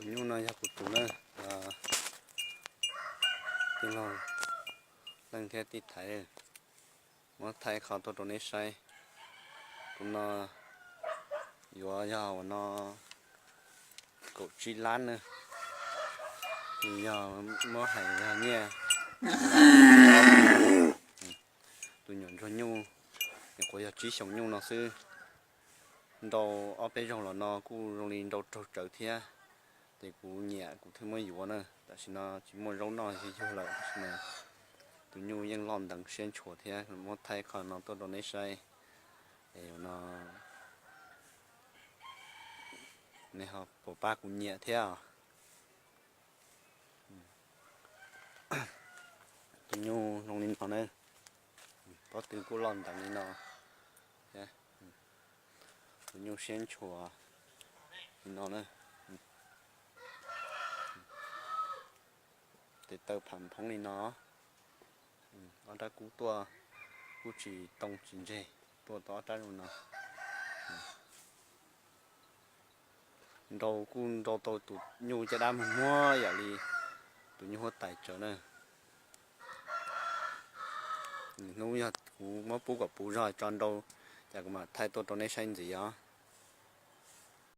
Nyuj no yog kuv tus na, tij laug Leej thiab tij Thaiv muab thaij qho tuaj rau neb saib. Tus no yuav yog uas no kaum tsib lab na, yog muab hais yog nyiaj. Tus nyuam ntsuag nyuj, nyuam qhuav yog tsib xyoos nyuj no xwb. Nrau ob peb zaug los no kuj zoo li nrau raug tsawv thiab, ces kuv nyiam kuv thiaj muab yuav na. Tam sim no tsis muaj zaub noj yug yug lawm, tam sim no tus nyuj yeej loj nteev siab ntshuas thiab. Muab thaij qho no tuaj rau neb saib, es no nej ho puas pab kuv nyiam thiab os. Tus nyuj zoo li no na, pob tw kuj loj nteev li no thiab. Tus nyuj siab ntshuas li no na, tes taw pham phoob li no. Ob rab kub tuaj kuj tsis too tsis ntseg, tuaj tau ob rab zoo no. Nrau kuj nrau tau tus nyuj caj dab muag muag yam li tus nyuj huab tais tsawv na. Hnub yog kuv muab pub kom puv zog tso nrau, cas kuv mam thaij tuaj rau neb saib ntxiv os.